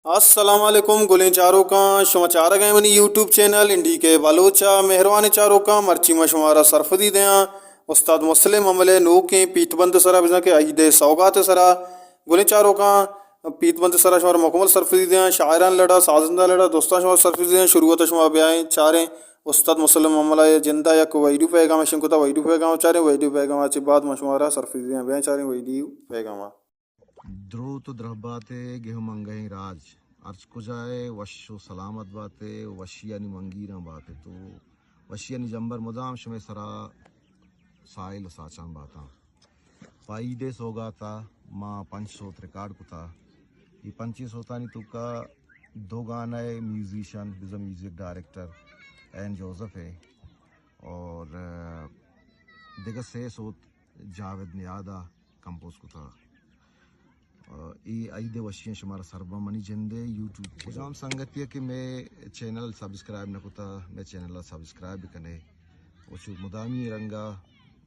السلام علیکم گلیں چاروکاں، شما چارگ ءَ منی یوٹیوب چینل این ڈی کے بلوچ ءَ۔ مہروانیں چاروکاں، مرچی ما شمارا سرپدی دیاں استاد مسلم ممل ءِ نوکیں پیت بند ءِ سرا، بزاں کہ عید ءِ سوگات ءِ سرا۔ گلیں چاروکاں، پیت بند ءِ سرا شمارا مکمل سرپدی دیاں، شاعران لڑا، سازندہ لڑا، دوستاں شمارا سرپدی دیاں۔ شروعات ءَ شما بیائیں چاریں استاد مسلم ممل ءِ جند ءَ یک ویڈیو پیغام شنگ کتا، ویڈیو پیغام چاریں، ویڈیو پیغام ءَ چہ بعد ما شمارا سرپدی دیاں۔ بیائیں چاریں ویڈیو پیغام ءَ۔ دروت و درہبات ءِ گہمنگہیں راج، ہرچ کجا ئے وش و سلامت بات ئے، وشیانی منگیراں بات ئے تو، وشیانی جمبر مدام شمئے سرا ساحل و ساچان باتاں۔ پہ عید ءِ سوگات ءَ ما پنچ سوت ریکارڈ کتا۔ اے پنچیں سوتانی توکا دو گانا ءِ میوزیشن بزاں میوزک ڈائریکٹر این جوزف ءِ اور دگہ سے سوت جاوید نیاد ءَ کمپوز کتا۔ اے عید ءِ وشیاں شمارا سر باں منی جند ءِ یوٹیوب چینل۔ کجام سنگتی ءَ کہ مئے چینل سبسکرائب نہ کتا، مئے چینل ءَ سبسکرائب بکنے و چو مدامی رنگ ءَ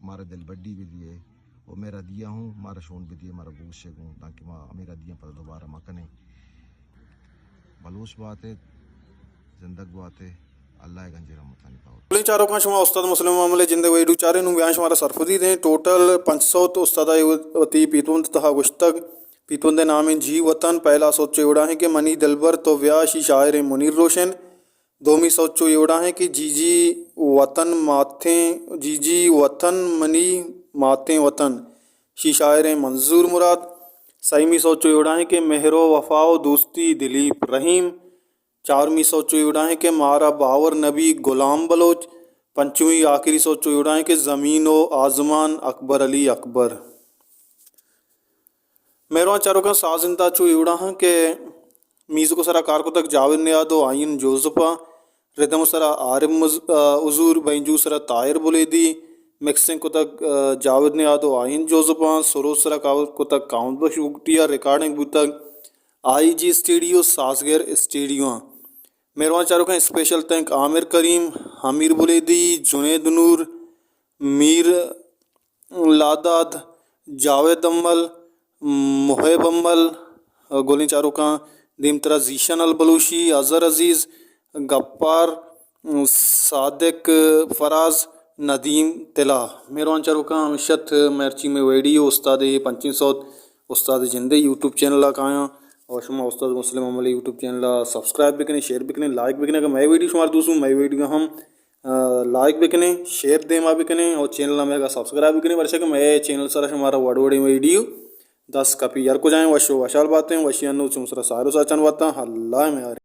مارا دلبڈی بدیے و مئے ردیاں ہوں مارا شون بدیے، مارا گوش ئے گوں، دانکہ ما ہمے ردیاں پدا دوبارہ مکنیں۔ بلوچ بات ئے، زندگ بات ئے، اللہ ءِ گنجیں رحمتانی پاہو۔ گلیں چاروکاں، شما استاد مسلم ممل ءِ جند ءِ ویڈیو چارے، نوں بیاں شمارا سرپدی دیں۔ ٹوٹل پنچ سوت استاد ءَ وتی پیتونت تہا گوشتگ۔ پیتونت ءِ نام ایں جی وطن۔ پہلا سوت چو ایوڑا ایں کہ منی دلبر تو بیا، شی شاعر ایں منیر روشن۔ دومی سوت چو ایوڑا ایں کہ جی جی وطن ماتیں، جی جی وطن منی ماتیں وطن، شی شاعر ایں منظور مراد۔ سیمی سوت چو ایوڑا ایں کہ مہر و وفا و دوستی دلیپ رحیم۔ چارمی سوت چو ایوڑا ایں کہ مارا باور نبی غلام بلوچ۔ پنچمی آخری سوت چو ایوڑا ایں کہ زمین و آزمان اکبر علی اکبر۔ مہروان چاروکاں، سازندہ چو ایوڑا ایں کہ میوزک ءِ سرا کار کتگ جاوید نیاد و آئین جوزف ءَ، ردم ءِ سرا عارف مز-، آ، حضور، بینجو ءِ سرا طاہر بلیدی، مکسنگ کتگ، آ، جاوید نیاد و آئین جوزف ءَ، سروز ءِ سرا کار کتگ کامل بخش بگٹی ءَ، ریکارڈنگ بوتگ آئی جی اسٹوڈیو، سازگر اسٹوڈیو ءَ۔ مہروان چاروکاں، اسپیشل تھینک عامر کریم، امیر بلیدی، جنید نور، میر لاداد، جاوید امل، محب امل، گلیں چاروکاں، دیمترا ذیشان البلوشی، اظہر عزیز، گپار، صادق فراز، ندیم طلا۔ مہروان چاروکاں، ہمیشت مرچی مئے ویڈیو استاد ءِ پنچیں سوت استاد ءِ جند ءِ یوٹیوب چینل ءَ کایاں، اور شما استاد مسلم ممل ءِ یوٹیوب چینل ءَ سبسکرائب بکنے، شیئر بکنے، لائک بکنے۔ اگر مئے ویڈیو شمارا دوست بو، مئے ویڈیو ہم آ، لائک بکنے، شیئر دیما بکنے اور چینل ءَ مئے سبسکرائب بکنے، پرچا کہ مئے چینل ءِ سرا شمارا وڑ وڑیں ویڈیو دست کپی۔ ہر کجائیں وش و وشحال باتیں، وشی انو چون سرا ساحل و ساچان باتاں۔ اللہ مئے ہارے۔